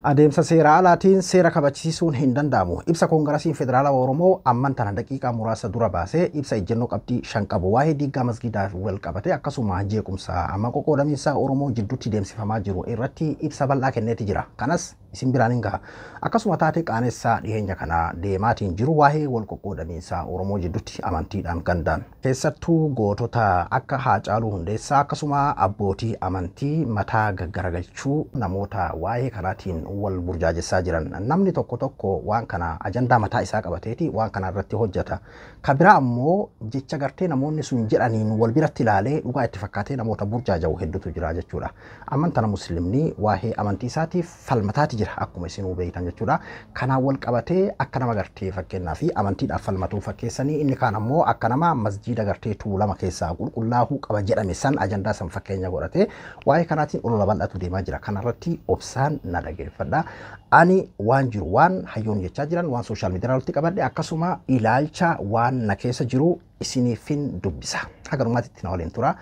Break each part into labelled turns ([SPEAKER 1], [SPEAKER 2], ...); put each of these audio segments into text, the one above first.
[SPEAKER 1] Adeemsa seera alaatiin seera kabachiisuun hin danda'amu. Ibsa Koongarasiin Federaalawaa Oromoo amman tana daqiiqaa muraasa dura baasee ibsa ejjennoo qabxii 5 qabu waa'ee diiggaa masgiidaa wal qabate akkasuma jeequmsa amma qoqqoodamiinsa Oromoo jidduutti deemsifamaa jiru irratti ibsa bal'aa kenneeti jira. Kanas isin biraan hin gaha. Akkasuma taatee qaanessaa dhiyeenya kana deemaatiin jiru waa'ee wal qoqqoodamiinsa Oromoo jidduutti amantiidhaan gandaan. Keessattuu gootota akka Haacaaluu Hundeessaa akkasuma abbootii amantii mataa gaggaragalchuu namoota waa'ee kanaatiin wal burjaajessaa jiran. Namni tokko tokko waan kana ajandaa mataa isaa qabateeti waan kana irratti hojjeta. Ka biraa ammoo jecha gartee namoonni sun jedhaniin wal biratti ilaalee dhugaa itti fakkaatee namoota burjaaja'u hedduutu jira jechuudha. Amman tana muslimni waa'ee amantii isaatiif falmataati jira akkuma isinuu beektan jechuudha. Kanaan wal qabatee akka nama gartee fakkeenyaa fi amantiidhaaf falmatuu fakkeessanii inni kaan ammoo akka nama masjiida gartee Tuulama keessaa qulqullaa'uu qaba jedhame san ajandaa san fakkeenya godhatee waa'ee kanaatiin olola bal'atu deemaa jira. Kanarratti obsaan na dhageeffadha. Ani waan jiru waan hayyoon jechaa jiran waan sooshaal miidiyaa irratti qabadhe akkasuma ilaalcha waan na keessa jiru isiniifin dubbisa. Haga dhumaatti na waliin tura.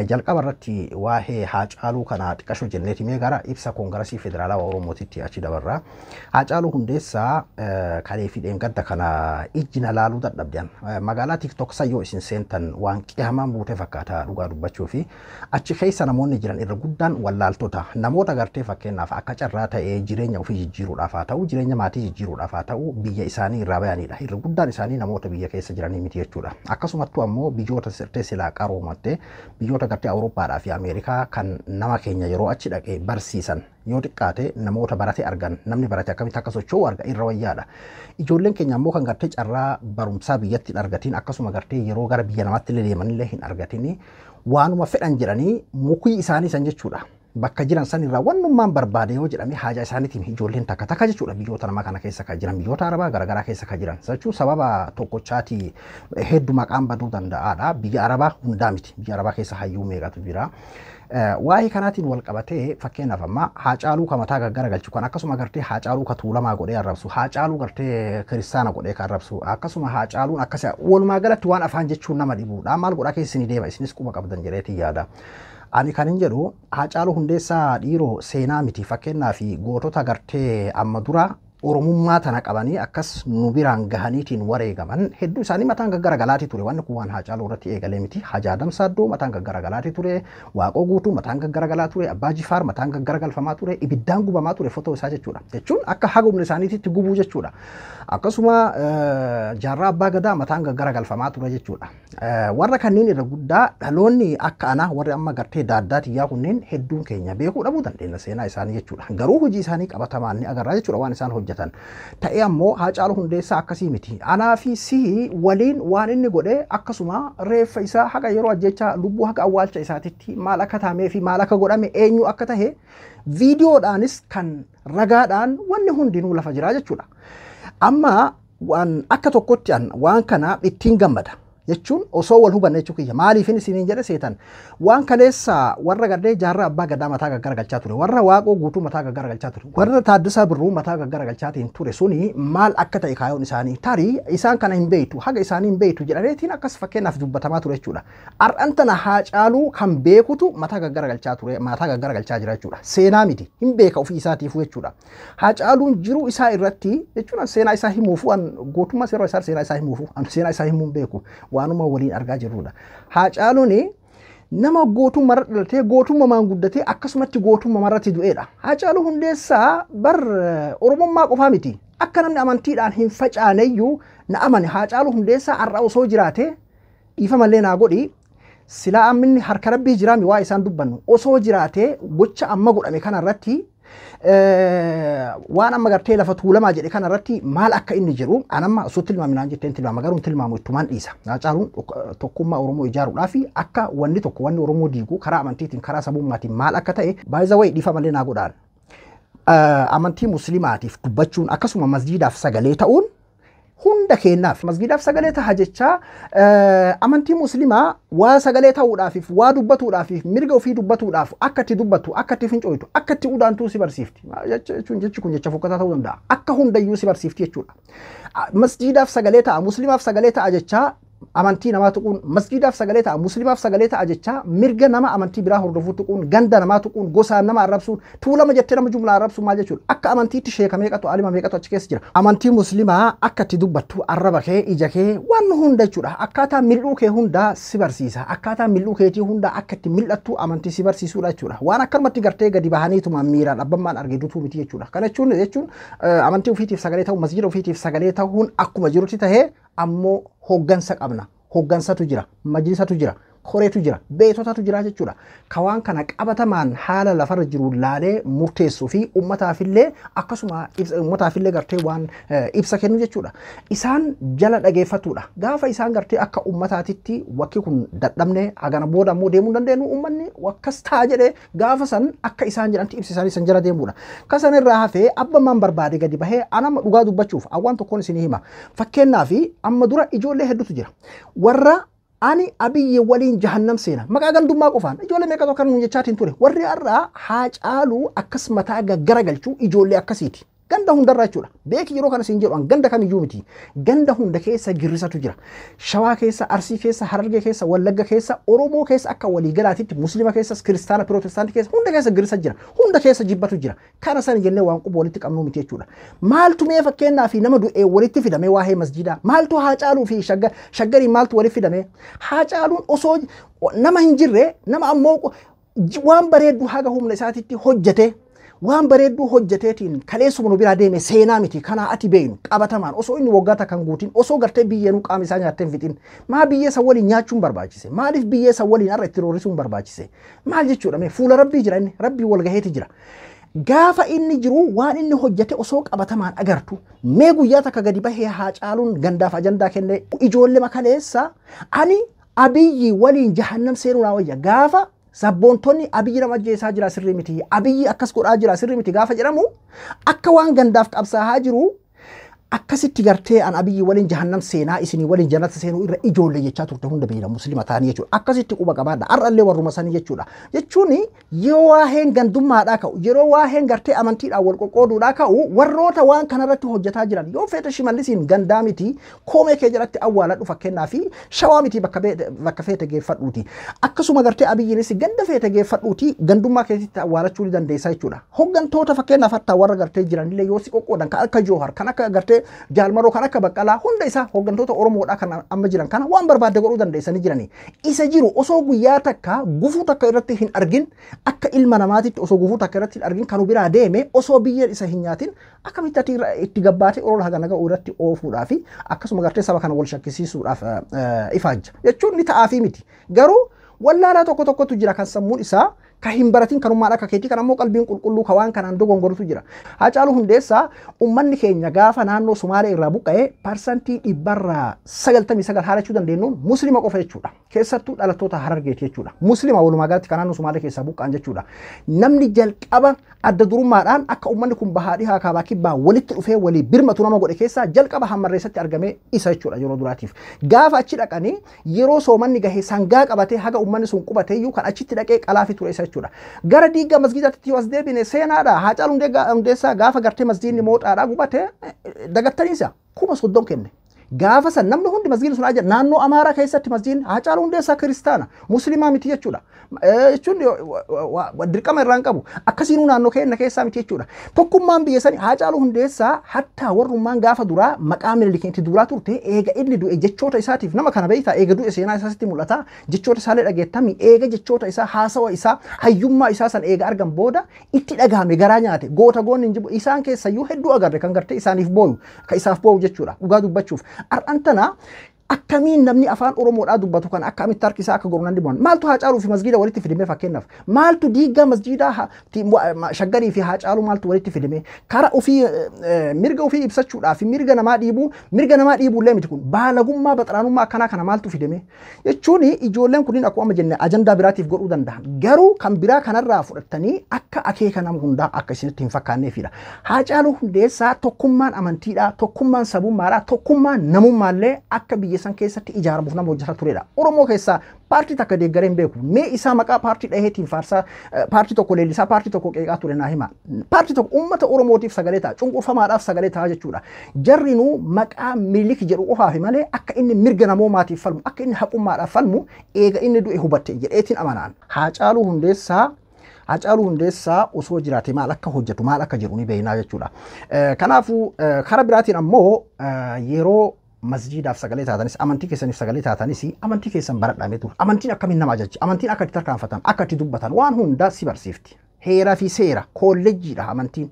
[SPEAKER 1] Jalqaba irratti waa'ee Haacaaluu kana xiqqashoo jenneeti mee gara ibsa Koongarasii Federaalawaa Oromootitti achi dabarra. Haacaaluu Hundeessaa kalee fi dheengadda kana ijji na laaluu dadhabdan. Magaalaa TikTok sayyoo isin seentan waan qiyamaan buutee fakkaata dhugaa dubbachuu fi achi keessa namoonni jiran irra guddaan wallaaltota. Namoota gartee fakkeenyaaf akka carraa ta'ee jireenya ofii jijjiiruudhaaf haa ta'u jireenya maatii jijjiiruudhaaf haa ta'u biyya isaanii irraa bayanidha. Irra guddaan isaanii namoota biyya keessa jiranii miti jechuudha. Akkasumattuu ammoo biyyoota sirtee silaa qaroomatte biyyoota gartee Awurooppaadhaa fi Ameerikaa kan nama keenya yeroo achi dhaqee barsiisan yoo xiqqaate namoota barate argan namni barate akkamitti akka socho'u arga irra wayyaadha. Ijoolleen keenya ammoo kan gartee carraa barumsaa biyyatti hin argatiin akkasuma gartee yeroo gara biyya namaatti illee deemanillee hin argatiin waanuma fedhan jedhanii mukii isaanii san jechuudha. Bakka jiran san irraa wannummaan barbaade yoo jedhame haajaa isaaniitiin ijoolleen takka takka jechuudha biyyoota namaa kana keessa kan jiran biyyoota arabaa garaagaraa keessa kan jiran jechuun sababa tokkochaati hedduu maqaan baduu danda'aadha. Biyya arabaa hundaa miti, biyya arabaa keessa hayyuu meeqatu jira. Waa'ee kanaatiin wal qabatee fakkeenyaaf amma Haacaaluu ka mataa gaggaragalchu kan akkasuma gartee Haacaaluu ka Tuulamaa godhee arrabsu, Haacaaluu gartee kiristaana godhee ka arrabsu, akkasuma Haacaaluun akkasii walumaa galatti waan afaan jechuun nama dhibuudha. Maal godhaa keessa isinii deema isinis quba qabdan jedheetiin yaada. Ani kan hin jedhu Haacaaluu Hundeessaa dhiiroo seenaa miti fakkeenyaa fi gootota gartee amma dura Oromummaa tana qabanii akkas nu biraan gahaniitiin wareegaman hedduu isaanii mataan gaggaragalaatii ture. Wanni kun waan Haacaaluu irratti eegalee miti. Haji Adam Saaddoo mataan gaggaragalaatii ture. Waaqoo Guutuu mataan gaggaragalaa ture. Abbaa Jifaar mataan gaggaragalfamaa ture. Ibiddaan gubamaa ture fotoo isaa jechuudha. Jechuun akka haga humna isaaniititti gubuu jechuudha. Akkasuma Jaarraa Abbaa Gadaa mataan gaggaragalfamaa ture jechuudha. Warra kanneen irra guddaa dhaloonni akka anaa warri amma gartee daaddaa tiyyaa kunneen hedduun keenya beekuu dhabuu dandeenya seenaa isaanii jechuudha. Garuu hojii isaanii qabatamaan ni agarraa jechuudha waan isaan hojjetan. Ta'ee ammoo Haacaaluu Hundeessaa akkasii miti. Anaa fi sii waliin waan inni godhe akkasuma reeffa isaa haga yeroo ajjechaa lubbuu haga awwaalcha isaatitti maal akka taamee fi maal akka godhame eenyu akka tahe viidiyoodhaanis kan ragaadhaan wanni hundinuu lafa jira jechuudha. Amma waan akka tokkotti an waan kana ittiin gammada jechuun osoo wal hubanne jechuu kiyya. Maaliifin isiniin jedhe seetan waan kaleessa warra gardee Jaarraa Abbaa Gadaa mataa gaggaragalchaa ture, warra Waaqoo Guutuu mataa gaggaragalchaa ture, warra Taaddasaa Birruu mataa gaggaragalchaatiin ture suni maal akka ta'e kaayoon isaanii tarii isaan kana hin beektu haga isaanii hin beektu jedhaneetiin akkas fakkeenyaaf dubbatamaa ture jechuudha. Har'an tana Haacaaluu kan beekutu mataa gaggaragalchaa ture, mataa gaggaragalchaa jira jechuudha. Seenaa miti hin beeka ofii isaatiifuu jechuudha. Haacaaluun jiruu isaa irratti jechuudha seenaa isaa himuufu an gootummaa seeroo isaa seenaa isaa himuufu an seenaa isaa himuun beeku waanuma waliin argaa jirrudha. Haacaaluun nama gootummaa irra dhalatee gootummaa guddatee akkasumatti gootummaa irratti du'eedha. Haacaaluu Hundeessaa bar Oromummaa qofaa miti. Akka namni amantiidhaan hin facaaneyyuu na amane. Haacaaluu Hundeessaa har'a osoo jiraate dhiifa malee naa godhi silaa amminni harka rabbii jiraami waa isaan dubbannu osoo jiraate gocha amma godhame kanarratti waan amma gartee lafa Tuulamaa jedhe kanarratti maal akka inni jedhu an amma osoo tilmaami naan jetteen tilmaama garuu tilmaamu ittumaan dhiisa. Haacaaluun tokkummaa Oromoo ijaaruudhaaf akka wanni tokko wanni Oromoo diigu karaa amantiitiin karaa sabummaatiin maal akka ta'e baay'ee wayii dhiifa malee naa godhaan. Amantii musliimaatiif dubbachuun akkasuma masjiidaaf sagalee ta'uun hunda keenyaaf masjiidaaf sagalee ta'a jechaa amantii musliimaa waa sagalee ta'uudhaaf waa dubbatuudhaaf mirga ofii dubbatuudhaaf akka itti dubbattu akka itti fincooytu akka itti udaantuu si barsiifti. Jechuun jechi kun jecha fokkataa ta'uu danda'a. Akka hundayyuu si barsiifti jechuudha. Masjiidaaf sagalee ta'a musliimaaf sagalee ta'a jechaa amantii namaa tuquun, masjiidaaf sagalee ta'a, musliimaaf sagalee ta'a jecha mirga nama amantii biraa hordofuu tuquun, ganda namaa tuquun, gosaan nama arrabsuun, tuulama jettee nama jumlaa arrabsuun maal jechuudha? Akka amantiitti sheeka meeqatu, alima meeqatu achi keessa jira. Amantii musliimaa akka itti dubbattu arraba kee, ija kee, waan hunda jechuudha. Akkaataa mil'uu kee hundaa si barsiisa. Akkaataa mil'uu keetii hundaa akka itti mil'attu amantii si barsiisuudha jechuudha. Waan akkanumatti gartee gadi bahaniituma miiraan abbammaan argidutu miti jechuudha. Kana jechuun amantii ofiitiif sagalee ta'uu, masjiida ofiitiif sagalee ta'uun akkuma jirutti tahee ammoo hoggansa qabna. Hoggansatu jira, majlisatu jira, koreetu jira, beektotatu jira jechuudha. Ka waan kana qabatamaan haala lafarra jiru laalee murteessuu fi uummataafillee akkasuma uummataafillee gartee waan ibsa kennu jechuudha. Isaan jala dhageeffatudha. Gaafa isaan gartee akka uummataatitti wakki kun dadhabne hagana booda ammoo deemuu hin dandeenyu, uummanni akkas ta'a jedhee gaafa san akka isaan jedhantti ibsa isaanii san jala deemuudha. Kasan irraa hafee abbammaan barbaade gadi bahee anama dhugaa dubbachuuf awwaan tokkoon isinii hima. Fakkeenyaaf amma dura ijoollee hedduutu jira. Warra ani Abiyyi waliin jahannam seena maqaa gandummaa qofaan ijoollee meeqatu akka nuun jechaatiin ture. Warri har'aa Haacaaluu akkas mataa gaggaragalchuu ijoollee akkasiiti. Ganda hundarraa jechuudha. Beeki yeroo kana siin jedhu ganda kamiyyuu miti. Ganda hunda keessa girrisatu jira. Shawaa keessa, Arsii keessa, Harargee keessa, Wallagga keessa, Oromoo keessa akka waliigalaatitti, Musliima keessas, Kiristaana, Pirootestaantii keessa hunda keessa girrisa jira. Hunda keessa jibbatu jira. Kana san jennee waan quba walitti qabnuu miti jechuudha. Maaltu mee fakkeenyaa fi nama du'ee walitti fidamee waa'ee masjiidaa? Maaltu Haacaaluu fi Shaggarii maaltu walitti fidamee? Haacaaluun osoo nama hin jirre, nama ammoo waan bareedduu haga humna isaatitti hojjete, waan bareedduu hojjeteetiin kaleessuma nu biraa deeme seenaa miti. Kanaa ati beeynu qabatamaan osoo inni waggaa takkan guutin, osoo gartee biyyeenuu qaama isaa nyaattee hin fixin, maa biyyee san waliin nyaachuun barbaachise? Maaliif biyyee san waliin har'a itti roorrisuun barbaachise? Maal jechuudha? Mee fuula rabbii jira, inni rabbii wal gaheeti jira. Gaafa inni jiru waan inni hojjete osoo qabatamaan agartu, mee guyyaa takka gadi bahee Haacaaluun gandaaf ajandaa kennee ijoollee makaleessa ani Abiyyi waliin jahannam seenuu naa wayya, gaafa sabboontonni Abiyyi nama ajjeesaa jira sirrii miti, Abiyyi akkas godhaa jira sirrii miti gaafa jedhamu, akka waan gandaaf qabsaa'aa jiru akkasitti gartee an Abiyyi waliin jahannam seenaa isinii waliin jannata seenuu irra ijoollee jechaa turte hunda beela muslima ta'anii jechuudha. Akkasitti quba qabaadha. Har'allee warruma sanii jechuudha. Jechuun yeroo waa'een gandummaadhaa ka'u, yeroo waa'een gartee amantiidhaan wal qoqqooduudhaa ka'u, warroota waan kanarratti hojjetaa jiran yoo feete Shimallisiin gandaa miti koomee kee jalatti awwaaladhu, fakkeenyaa fi Shawaa miti bakka feete geeffadhuuti. Akkasuma gartee Abiyyiinis ganda feete geeffadhuuti gandummaa keessatti awwaalachuu ni dandeessa jechuudha. Hoggantoota fakkeenyaaf hattaa warra gartee jiranillee yoo si qoqqoodan, kan akka Joohar, kan akka gartee Jaalmaroo, kan akka Baqqalaa, hunda isaa hoggantoota Oromoodhaa kan amma jiran kana waan barbaadde godhuu dandeessanii jiranii. Isa jiru osoo guyyaa takka gufuu takka irratti hin argin, akka ilma namaatitti osoo gufuu takka irratti hin argin kanu biraa deeme, osoo biyyeen isa hin nyaatin akkamitti ati itti gabbaatee olola haga naga irratti oofuudhaa fi akkasuma gartee saba kana wal shakkisiisuudhaaf ifaajja jechuun ni ta'aafii miti. Garuu wallaalaa tokko tokkotu jira kan sammuun isaa ka hin baratin, kanummaan akka keetii kan ammoo qalbiin qulqulluu ka waan kanaan dogongorutu jira. Haacaaluu Hundeessaa uummanni keenya gaafa naannoo Sumaalee irraa buqqa'ee 99% haalachuu dandeenyuun muslima qofa jechuudha. Keessattuu dhalattoota Harargeeti jechuudha. Muslima walumaa galatti kan naannoo Sumaalee keessaa buqqa'an jechuudha. Namni jalqaba adda durummaadhaan akka uummanni kun bahaa dhihaa kaabaa kibbaa walitti dhufee walii birmatu nama godhe keessaa jalqaba Hammarreessatti argamee isa jechuudha yeroo duraatiif. Gaafa achi dhaqanii yeroo soomanni gahe sangaa qabatee haga uummanni sun qubateeyyuu kan achitti dhaqee qalaafi ture isa jechuudha. Gara diigaa masgiidaatti yoo as deebine seenaadha. Haacaaluu Hundeessaa gaafa gartee masgiidni Mooxaadhaa gubate dagattaniisa 30,000 kenne. Gaafa san namni hundi masgiidni sun aja naannoo Amaaraa keessatti masgiidni Haacaaluu Hundeessaa kiristaana musliimaa miti jechuudha. Jechuun dirqama irraa hin qabu. Akkasiinuu naannoo keenya keessaa miti jechuudha. Tokkummaan biyya sanii Haacaaluu Hundeessaa hattaa warrummaan gaafa duraa maqaa Minilikiin itti duulaa turte eega inni du'e jechoota isaatiif nama kana beektaa, eega du'e seenaa isaatti mul'ata, jechoota isaallee dhageettami, eega jechoota isaa, haasawa isaa, hayyummaa isaa san eega argan booda itti dhagahame, garaa nyaate. Goota goonni hin jibu isaan keessayyuu hedduu agarre kan gartee isaaniif booyu, kan isaaf booyu jechuudha dhugaa dubbachuuf. Har'an tana akkamiin namni afaan Oromoodhaa dubbatu kan akkamitti harki isaa akka goru nan dhibuun? Maaltu Haacaaluu fi masgiida walitti fidime? Fakkeenyaaf maaltu diigaa masjiidaa Shaggarii fi Haacaaluu maaltu walitti fidime? Kara ofii mirga ofii ibsachuudhaa fi mirga namaa dhiibuu, mirga namaa dhiibuu illee miti, kun baalagummaa baxaraanummaa akkanaa kana maaltu fidime jechuun ijoolleen kunniin akkuma amma jenne ajandaa biraatiif godhuu danda'an, garuu kan biraa kanarraa fudhattanii akka akeeka nama hundaa akka isinitti hin fakkaanneefidha. Haacaaluu Hundeessaa tokkummaan amantiidhaa, tokkummaan sabummaadhaa, tokkummaan namummaallee akka biyya keessan keessatti ijaaramuuf nama hojjetaa turedha. Oromoo keessaa paartii takka deeggaree hin beeku. Mee isaa maqaa paartii dhaheetiin faarsaa, paartii tokko leellisaa, paartii tokko qeeqaa ture naa hima. Paartii tokko uummata Oromootiif sagalee ta'a, cunqurfamaadhaaf sagalee ta'a jechuudha. Jarrinuu maqaa Minilik jedhu qofaaf malee akka inni mirga namoomaatiif falmu, akka inni haqummaadhaaf falmu eega inni du'e hubatte jedheetiin amanaan. Haacaaluu Hundeessaa osoo jiraate maal akka hojjetu, maal akka jedhu ni beeknaa jechuudha. Kanaafuu karaa biraatiin ammoo yeroo masjiidaaf sagalee taatanis, amantii keessaniif sagalee taatanis, amantii keessan baradhamee ture. Amantiin akkamiin nama ajajji? Amantiin akka itti tarkaanfatan, akka itti dubbatan waan hundaa si barsiifti. Heeraa fi seera kolleejjiidha amantiin.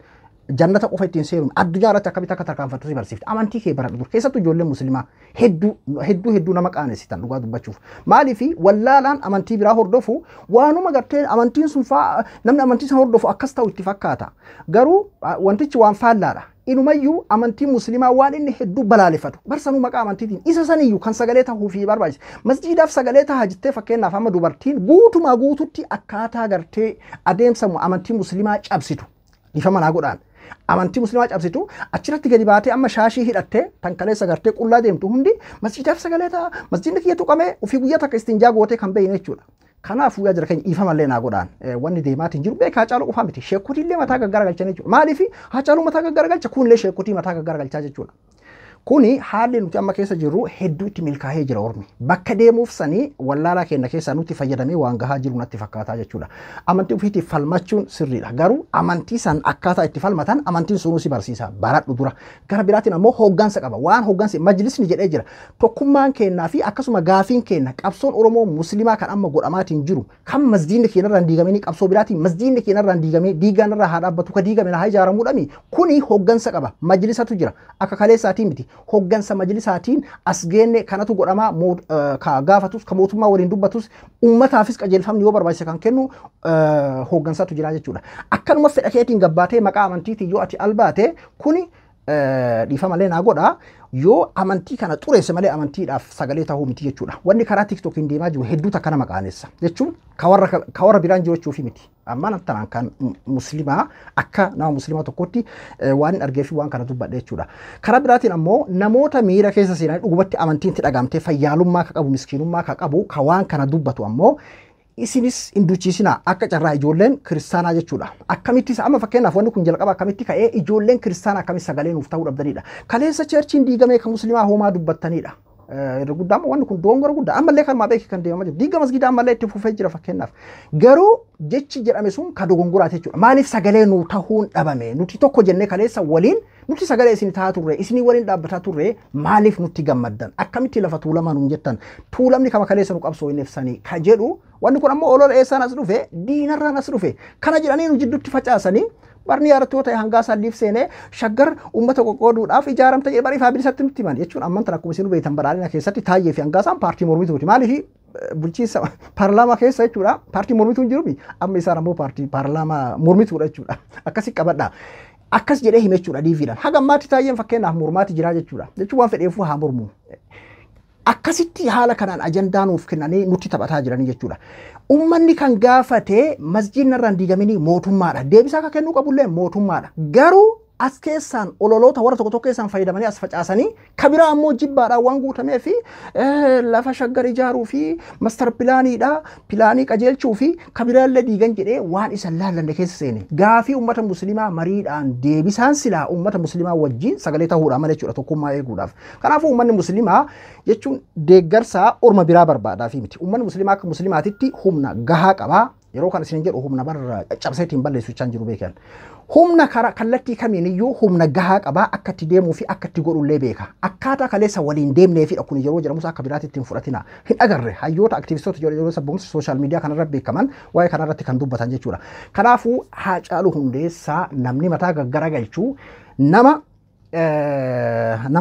[SPEAKER 1] Jannata qofa ittiin seenuun addunyaa irratti akkamitti akka tarkaanfattu si barsiifti. Amantii kee baradhu ture. Keessattuu ijoolleen musliimaa hedduu hedduu hedduu nama qaanessitan dhugaa dubbachuuf. Maaliif wallaalaan amantii biraa hordofu waanuma gartee amantiin sun faa namni amantii sana hordofu akkas ta'u itti fakkaata. Garuu wantichi waan faallaadha. Inumayyuu amantii musliimaa waan inni hedduu balaaleffatu barsanuu maqaa amantiitiin isa saniyyuu kan sagalee ta'uu fi barbaachisa. Masjiidaaf sagalee ta'a jettee, fakkeenyaaf amma dubartiin guutumaa guututti akkaataa gartee adeemsa amantii musliimaa cabsitu, dhiifama naa godhaan, amantii musliimaa cabsitu achirratti gadi baatee amma shaashii hidhattee tan kaleessa gartee qullaa deemtu hundi masjiidaaf sagalee ta'a, masjiidni kiyya tuqamee, ofii guyyaa takka istinjaa gootee kan beeyne jechuudha. Kanaafuu yaa jira keenya, dhiifamallee naa godhaan, wanni deemaatiin jiru beekaa Haacaaluu qofaa miti, sheekotiillee mataa gaggaragalchan jechuudha. Maaliif Haacaaluu mataa gaggaragalcha? Kunillee sheekotii mataa gaggaragalchaa jechuudha. Kuni haalli nuti amma keessa jirru hedduu itti milkaa'ee jira ormi. Bakka deemuuf sanii wallaalaa keenya keessaa nuti fayyadamee waan gahaa jiru natti fakkaataa jechuudha. Amantii ofiitiif falmachuun sirriidha. Garuu amantii san akkaataa itti falmatan amantiin sunuu si barsiisa. Baradhu dura. Gara biraatiin ammoo hooggansa qaba. Waan hooggansi majlisni jedhee jira. Tokkummaan kennaa fi akkasuma gaafiin kenna qabsoon Oromoo Muslimaa kan amma godhamaatiin jiru kan masjiidni keenya irraa hin diigamini, qabsoo biraatiin masjiidni keenya irraa hin diigamee, diigaan irraa haa dhaabbatu, ka diigame haa ijaaramuudhami, kuni hooggansa qaba. Majlisatu jira. Akka kaleessaatii miti. Hooggansa majlisaatiin as geenne kanatu godhamaa, ka gaafatus, ka mootummaa waliin dubbatus, uummataafis qajeelfamni yoo barbaachise kan kennu hooggansatu jira jechuudha. Akkanuma fedha keetiin gabbaatee maqaa amantiitiin yoo ati albaate, kuni dhiifama malee naa godha, yoo amantii kana xureesse malee amantiidhaaf sagalee ta'uu miti jechuudha. Wanni karaa TikTokiin deemaa jiru hedduu takka nama qaanessa jechuun ka warra biraan jiru jechuufi miti. Amma tanaan kan muslimaa akka nama muslimaa tokkotti waan hin argee fi waan kana dubbadhe jechuudha. Karaa biraatiin ammoo namoota miira keessa seenanii dhugumatti amantiin itti dhagaamtee fayyaalummaa ka qabu, miskiinummaa ka qabu, ka waan kana dubbatu ammoo isinis hin duchiisinaa, akka carraa ijoolleen kiristaanaa jechuudha. Akkamitti amma fakkeenyaaf wanni kun jalqaba akkamitti ka'ee, ijoolleen kiristaanaa akkamitti sagalee nuuf ta'uu dhabdanidha. Kaleessa churchiin diigamee kan musliimaa homaa dubbattanidha. Irra guddaa wanni kun dogongora guddaa ammallee kanumaa beeki kan deemamaa jiru. Diiga masgiidaa ammallee itti fufee jira fakkeenyaaf. Garuu jechi jedhame sun ka dogongoraati jechuudha. Maaliif sagalee nuu ta'uun dhabame? Nuti tokko jennee kaleessa waliin nuti sagalee isin ta'aa turre, isinii waliin dhaabbataa turre, maaliif nutti gammaddan? Akkamitti lafa Tuulamaa nuun jettan? Tuulamni kama kaleessa nu qabsoo hin ibsanii ka jedhu, wanni kun ammoo olola eessaan as dhufe? Diinarraan as dhufe. Kana jedhanii nu jidduutti facaasanii barni yaadatoo ta'e hangaa salliif seenee Shaggar uummata qoqqooduudhaaf ijaaramta jedhee barii bilisatti nutti himan jechuun. Amman tan akkuma isin beektan badhaadhina keessatti Taayyee fi Hangaasaan paartii mormituuti. Maaliif bulchiinsa paarlaamaa keessa jechuudha paartii mormituu hin jiru, amma isaan ammoo paartii paarlaamaa mormituudha jechuudha. Akkasi qabadha. Akkas jedhee hime jechuudha diiviidhaan. Haga ammaatti Taayyeen fakkeenyaaf mormaati jira jechuudha. Jechuun waan fedheefuu haa mormu. Akkasitti haala kanaan ajandaa nuuf kennanii nutti taphataa jiranii jechuudha. Uummanni kan gaafate masjiidni irraan diigaminii mootummaadha. Deebisaa akka kennuu qabullee mootummaadha. Garuu as keessaan ololoota warra tokko tokko keessaan fayyadamanii as facaasanii, kabiraa ammoo jibbaadhaan waan guutamee fi lafa Shaggar ijaaruu fi master planiidha, pilaanii qajeelchuu fi kabiraallee diigan jedhee waan isa laallanne keessa seene. Gaafii uummata musliimaa mariidhaan deebisaan silaa uummata musliimaa wajjin sagalee ta'uudha malee jechuudha, tokkummaa eeguudhaaf. Kanaafuu uummanni musliimaa jechuun deeggarsaa orma biraa barbaadaa fi miti. Uummanni musliimaa akka musliimaatitti humna gahaa qabaa. Yeroo kana isin jedhu humna barra caccabsee ittiin balleessu jechaan jiru beekan. Humna karaa kallattii kamiiniyyuu humna gahaa qabaa, akka itti deemuu fi akka itti godhullee beeka. Akkaataa kaleessa waliin deemnee fi kun yeroo jedhamus akka biraatti ittiin fudhatina. Hin agarre hayyoota, aktivistoota yeroo sabboonsa social media kanarra beekaman waa'ee kanarratti kan dubbatan jechuudha. Kanaafuu Haacaaluu Hundeessaa namni mataa gaggaragalchuu nama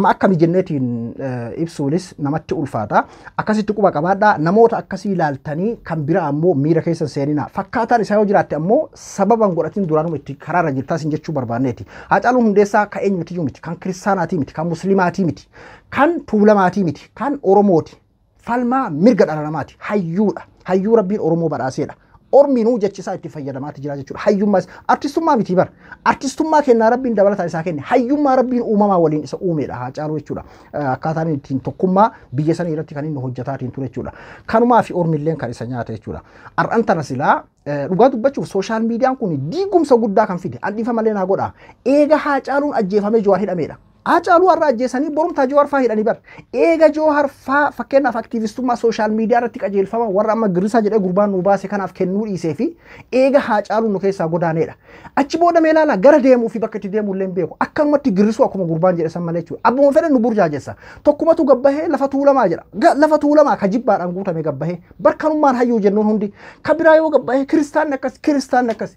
[SPEAKER 1] akkami jenneetiin ibsuunis namatti ulfaata. Akkasitti quba qabaadhaa, namoota akkasii ilaaltanii kan bira ammoo miira keessa seenina. Fakkaataan isaa yoo jiraatte ammoo sababan godhatiin duraanuma itti karaarra jirtaa sin jechuu barbaanneeti. Haacaaluun Hundeessaa kan eenyutiyyuu miti, kan kiristaanaatii miti, kan muslimaatii miti, kan Tuulamaatii miti, kan Oromooti. Falmaa mirga dhala namaati. Hayyuudha. Hayyuu Rabbiin Oromoo badhaaseedha. Orminuu jechisaa itti fayyadamaati jira jechuudha. Hayyummaa artistummaa miti bar. Artistummaa kennaa Rabbiin dabalataa isaa kenne. Hayyummaa Rabbiin uumamaa waliin isa uumedha Haacaaluu jechuudha. Akkaataan ittiin tokkummaa biyya sanii irratti kan inni hojjetaatiin ture jechuudha. Kanumaa fi ormilleen kan isa nyaata jechuudha. Har'an tana silaa dhugaa dubbachuuf sooshaal miidiyaan kun diigumsa guddaa kan fide. An malee naa godha. Eega Haacaaluun ajjeefamee Jawaar hidhameedha. Haacaaluu har'a ajjeesanii borumtaa Jawaar faa hidhanii bar. Eega Jawaar faa fakkeenyaaf aktiivistummaa sooshaal miidiyaa irratti qajeelfama warra amma girrisaa jedhee gurbaan nu baase kanaaf kennuu dhiisee fi eega Haacaaluu nu keessaa godaaneedha. Achi booda mee ilaala gara deemuu fi bakka itti deemuu illee hin beeku. Akkanumatti girrisuu akkuma gurbaan jedhe san malee jechuudha. Abbuma fedhan nu burjaajessa. Tokkumatu gabbahee lafa tuulamaa jedha. Lafa tuulamaa ka jibbaadhaan guutame gabbahee barkanummaan hayyuu jennuun hundi. Ka biraa yoo gabbahee kiristaanni akkas kiristaanni akkas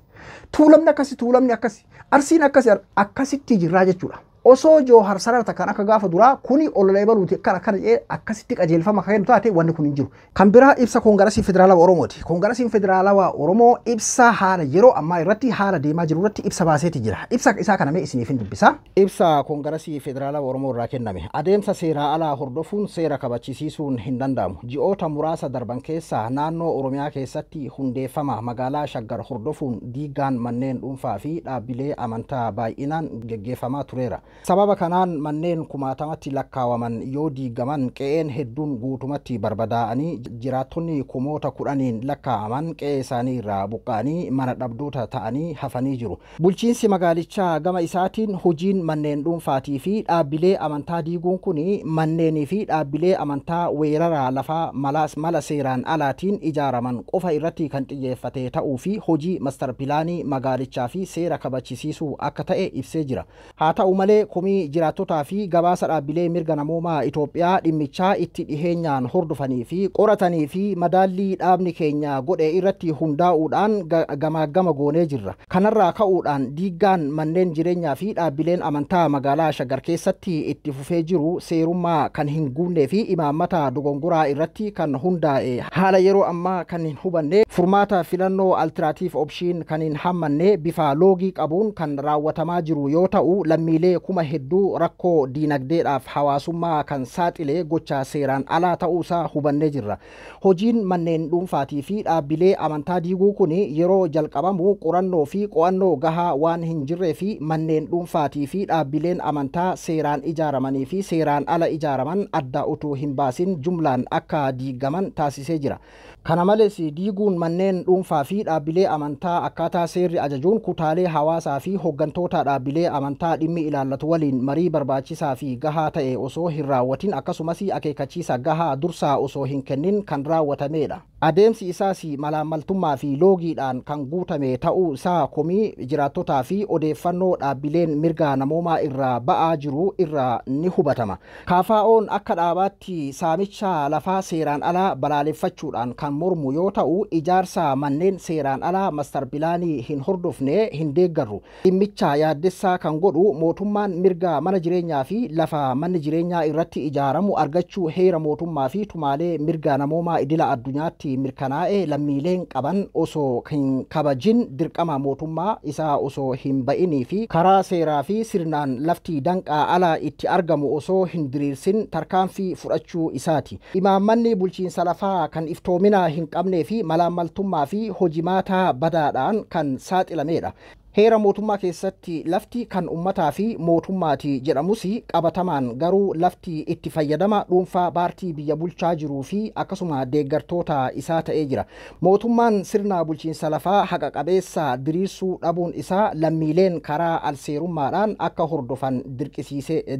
[SPEAKER 1] tuulamni akkasi tuulamni akkasi arsiin akkasi akkasitti jirraa jechuudha. Osoo Jawaar sararta kan akka gaafa duraa kuni olola ebaluuti akkana akkana jedhee akkasitti qajeelfama kan kennu taate wanni kun hin jiru. Kan biraa ibsa Koongarasii Federaalawaa Oromooti. Koongarasiin Federaalawaa Oromoo ibsa haala yeroo ammaa irratti haala deemaa jiru irratti ibsa baaseeti jira. Ibsa isaa kana mee isiniif hin dubbisa. Ibsa Koongarasii Federaalawaa Oromoo irraa kenname. Adeemsa seeraa alaa hordofuun seera kabachisiisuun hin danda'amu. Ji'oota muraasa darban keessa naannoo Oromiyaa keessatti hundeeffama magaalaa Shaggar hordofuun diigaan manneen dhuunfaa fi dhaabbilee amantaa baay'inaan geggeeffamaa tureera. Sababa kanaan manneen kumaatamatti lakkaawaman yoo diigaman qe'een hedduun guutumatti barbadaa'anii jiraattonni kumoota kudhaniin lakkaa'aman qe'ee isaanii irraa buqqa'anii mana dhabdoota ta'anii hafanii jiru. Bulchiinsi magaalichaa gama isaatiin hojiin manneen dhuunfaatii fi dhaabbilee amantaa diiguun kun manneenii fi dhaabbilee amantaa weerara lafaa mala seeraan alaatiin ijaaraman qofa irratti kan xiyyeeffate ta'uu fi hojii mastar pilaanii magaalichaa fi seera kabachisiisuu akka ta'e ibsee jira. Haa ta'u malee komii jiraattotaa fi gabaasa dhaabbilee mirga namoomaa Itoophiyaa dhimmichaa itti dhiheenyaan hordofanii fi qoratanii fi madaallii dhaabni keenya godhe irratti hundaa'uudhaan gamaagama goonee jirra. Kanarraa ka'uudhaan diiggaan manneen jireenyaa fi dhaabbileen amantaa magaalaa Shaggar keessatti itti fufee jiru seerummaa kan hin guunnee fi imaammata dogongoraa irratti kan hundaa'e haala yeroo ammaa kan hin hubanne furmaata filannoo altiraatiif opshiin kan hin hammanne bifa loogii qabuun kan raawwatamaa jiru yoo ta'u lammiilee kuma hedduu rakkoo diinagdeedhaaf hawaasummaa kan saaxile gocha seeraan alaa ta'uusaa hubannee jirra. Hojiin manneen dhuunfaatii fi dhaabbilee amantaa diiguu kun yeroo jalqabamu qorannoo fi qo'annoo gahaa waan hin jirree fi manneen dhuunfaatii fi dhaabbileen amantaa seeraan ijaaramanii fi seeraan ala ijaaraman adda utuu hin baasin jumlaan akka diigaman taasisee jira. Kana malees diiguun manneen dhuunfaa fi dhaabbilee amantaa akkaataa seerri ajajuun kutaalee hawaasaa fi hooggantoota dhaabbilee amantaa dhimmi ilaallatu waliin marii barbaachisaa fi gahaa ta'e osoo hin raawwatin akkasumas akeekkachiisa gahaa dursaa osoo hin kennin kan raawwatamedha. Adeemsi isaas malaammaltummaa fi loogiidhaan kan guutame ta'uu isaa komii jiraattotaa fi odeeffannoo dhaabbileen mirga namoomaa irraa ba'aa jiru irraa ni hubatama. KFO'n akka dhaabaatti saamicha lafaa seeraan alaa balaaleffachuudhaan kan mormu yoo ta'u ijaarsa manneen seeraan alaa mastar pilaanii hin hordofne hin deeggarru. Dhimmicha yaaddessaa kan godhu mootummaan mirga mana jireenyaa fi lafa manni jireenyaa irratti ijaaramu argachuu heera mootummaa fi tumaalee mirga namoomaa idila addunyaatti mirkanaa'e lammiileen qaban osoo hin kabajin dirqama mootummaa isaa osoo hin ba'inii fi karaa seeraa fi sirnaan lafti danqaa alaa itti argamu osoo hin diriirsin tarkaanfii fudhachuu isaati. Imaammanni bulchiinsa lafaa kan iftoomina hin qabnee fi malaammaltummaa fi hojimaataa badaadhaan kan saaxilamedha. Heera mootummaa keessatti lafti kan ummataa fi mootummaati jedhamus qabatamaan garuu lafti itti fayyadama dhuunfaa paartii biyya bulchaa jiruu fi akkasuma deeggartoota isaa ta'ee jira. Mootummaan sirna bulchiinsa lafaa haqa qabeessa diriirsuu dhabuun isaa lammiileen karaa alseerummaadhaan akka hordofan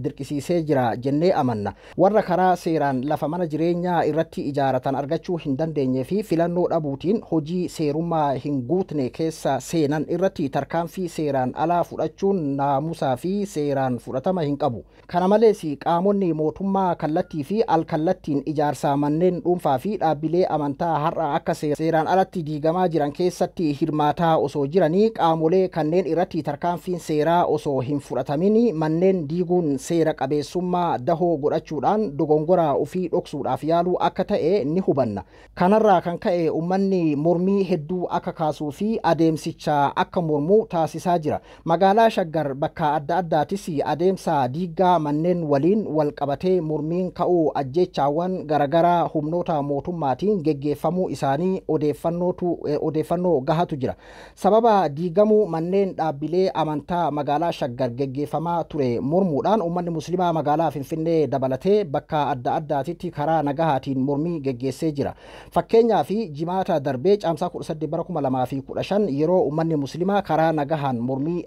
[SPEAKER 1] dirqisiisee jira jennee amanna. Warra karaa seeraan lafa mana jireenyaa irratti ijaaratan argachuu hin dandeenye fi filannoo dhabuutiin hojii seerummaa hin guutne keessa seenan irratti tarkaanfii seeraan alaa fudhachuun naamusaa fi seeraan fudhatama hin qabu. Kana malees qaamonni mootummaa kallattii fi alkallattiin ijaarsa manneen dhuunfaa fi dhaabbilee amantaa har'a akka seeraan alatti diigamaa jiran keessatti hirmaataa osoo jiranii qaamolee kanneen irratti tarkaanfiin seeraa osoo hin fudhatamin manneen diiguun seera qabeessummaa dahoo godhachuudhaan dogongora ofii dhoksuudhaaf yaaluu akka ta'e ni hubanna. Kanarraa kan ka'e uummanni mormii hedduu akka kaasuu fi adeemsicha akka mormu taasisaa jira. Magaalaa Shaggar bakka adda addaatis adeemsa diiggaa manneen waliin wal qabatee mormiin ka'uu, ajjeechaawwan garaagaraa humnoota mootummaatiin geggeeffamuu isaanii odeeffannoo gahatu jira. Sababa diigamuu manneen dhaabbilee amantaa magaalaa Shaggar geggeeffamaa ture mormuudhaan uummanni musliimaa magaalaa Finfinnee dabalatee bakka adda addaatitti karaa nagahaatiin mormii geggeessee jira. Fakkeenyaaf, Jimaata darbee Caamsaa 18 bara 2015 yeroo uummanni musliimaa karaa nagahaan mormii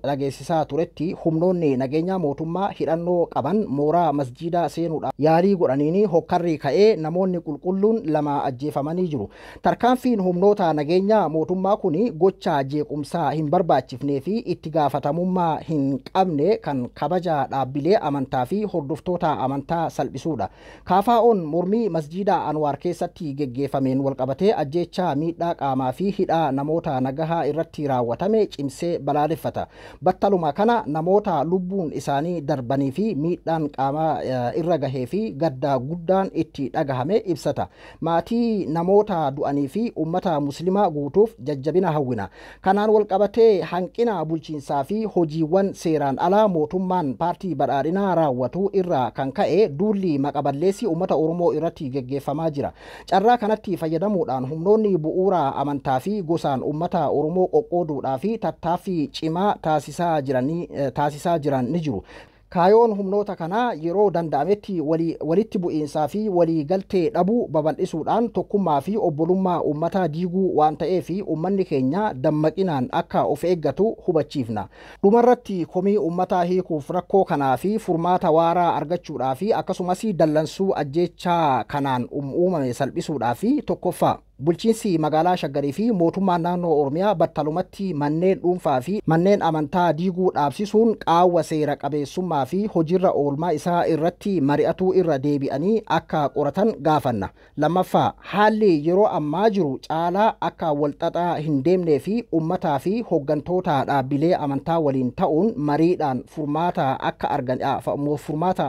[SPEAKER 1] dhageessisaa turetti, humnoonni nageenyaa mootummaa hidhannoo qaban mooraa masjiidaa seenuudhaan yaalii godhaniin hokkarri ka'ee namoonni qulqulluun 2 ajjeefamanii jiru. Tarkaanfiin humnoota nageenyaa mootummaa kun gocha jeequmsaa hin barbaachifnee fi itti gaafatamummaa hin qabne kan kabaja dhaabbilee amantaa fi hordoftoota amantaa salphisuudha. KFO'n mormii masjiida Anwaar keessatti geggeeffameen walqabatee ajjeechaa, miidhaa qaamaa fi hidhaa namoota nagahaa irratti raawwatame cimsee balaaleffata. Battaluma kana namoota lubbuun isaanii darbanii fi miidhaan qaamaa irra gahee fi gadda guddaan itti dhagahame ibsata. Maatii namoota du'anii fi uummata musliimaa guutuuf jajjabina hawwina. Kanaan walqabatee hanqina bulchiinsaa fi hojiiwwan seeraan alaa mootummaan paartii badhaadhinaa raawwatu irraa kan ka'e duulli maqaballeessi uummata Oromoo irratti geggeeffamaa jira. Carraa kanatti fayyadamuudhaan humnoonni bu'uura amantaa fi gosaan uummata Oromoo qoqqooduudhaa fi tattaaffii cimaa taasisaa jiran ni jiru. Kaayoon humnoota kanaa yeroo danda'ametti walitti bu'iinsaa fi walii galtee dhabuu babal'isuudhaan tokkummaa fi obbolummaa uummataa diiguu waan ta'eef uummanni keenya dammaqinaan akka of eeggatu hubachiifna. Dhumarratti, komii uummataa hiikuuf, rakkoo kanaa fi furmaata waaraa argachuudhaa fi akkasumas dallansuu ajjeechaa kanaan uumame salphisuudhaa fi, tokkoffaa, bulchiinsi magaalaa Shaggarii fi mootummaan naannoo Oromiyaa battalumatti manneen dhuunfaa fi manneen amantaa diiguu dhaabsisuun qaawwa seera qabeessummaa fi hojiirra oolmaa isaa irratti mari'atuu irra deebi'anii akka qoratan gaafanna. Lammaffaa, haalli yeroo ammaa jiru caalaa akka walxaxaa hin deemnee fi uummataa fi hooggantoota dhaabbilee amantaa waliin ta'uun mariidhaan furmaata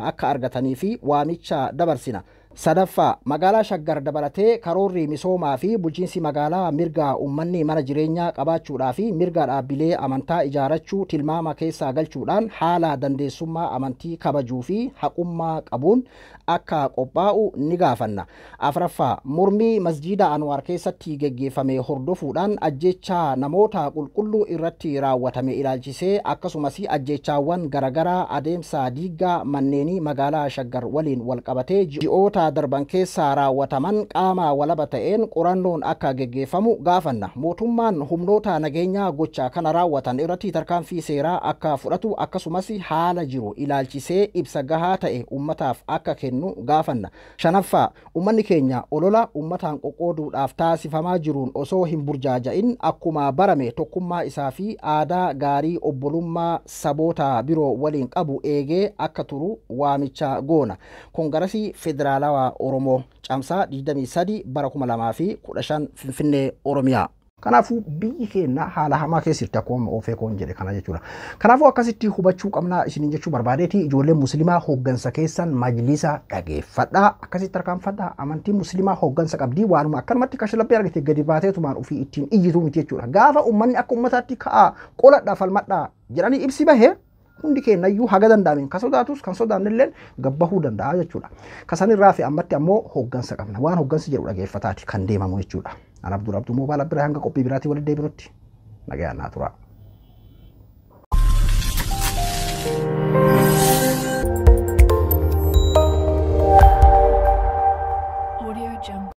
[SPEAKER 1] akka argatanii fi waamicha dabarsina. Sadaffaa, magaalaa Shaggar dabalatee karoorri misoomaa fi bulchiinsi magaalaa mirga uummanni mana jireenyaa qabaachuudhaa fi mirga dhaabbilee amantaa ijaarachuu tilmaama keessaa galchuudhaan haala dandeessummaa amantii kabajuu fi haqummaa qabuun akka qophaa'u ni gaafanna. Afraffaa, mormii masjiida Anwaar keessatti geggeeffame hordofuudhaan ajjechaa namoota qulqulluu irratti raawwatame ilaalchisee, akkasumas ajjechaawwan garaagaraa adeemsa diiggaa manneenii magaalaa Shaggar waliin walqabatee ji'oota darban keessaa raawwataman qaama walaba ta'een qorannoon akka geggeeffamu gaafanna. Mootummaan humnoota nageenyaa gocha kana raawwatan irratti tarkaanfii seeraa akka fudhatu, akkasumas haala jiru ilaalchisee ibsa gahaa ta'e uummataaf akka kennu gaafanna. Shanaffaa, uummanni keenya olola uummataan qoqqooduudhaaf taasifamaa jiruun osoo hin burjaaja'in akkuma barame tokkummaa isaa fi aadaa gaarii obbolummaa saboota biroo waliin qabu eegee akka turu waamicha goona. Koongarasii Federaalawaa Oromoo, Caamsaa 23 bara 2015, Finfinnee, Oromiyaa. Kanaafuu biyyi keenya haala hamaa keessa jirti akkuma ofee koon jedhe kana jechuudha. Kanaafuu akkasitti hubachuu qabnaa isiniin jechuu barbaadeeti. Ijoolleen musliimaa hooggansa keessan majlisa dhageeffadhaa, akkasitti tarkaanfadhaa. Amantiin musliimaa hooggansa qabdii, waanuma akkanumatti kashlabbee argite gadi baateetumaan ofii ittiin iyyituu miti jechuudha. Gaafa uummanni akka uummataatti ka'aa, qoladhaa, falmadhaa jedhanii ibsi bahee, hundi keenyayyuu haga danda'ameen kan sodaatus kan sodaannilleen gabbahuu danda'a jechuudha. Kasanirraa fi ammatti ammoo hooggansa qabna. Waan hooggansi jedhu dhageeffataati kan deemamu jechuudha. An Abdul Abduu Moobaala bira, hanga qophii biraatii walitti deebinutti nagayaan naa tura.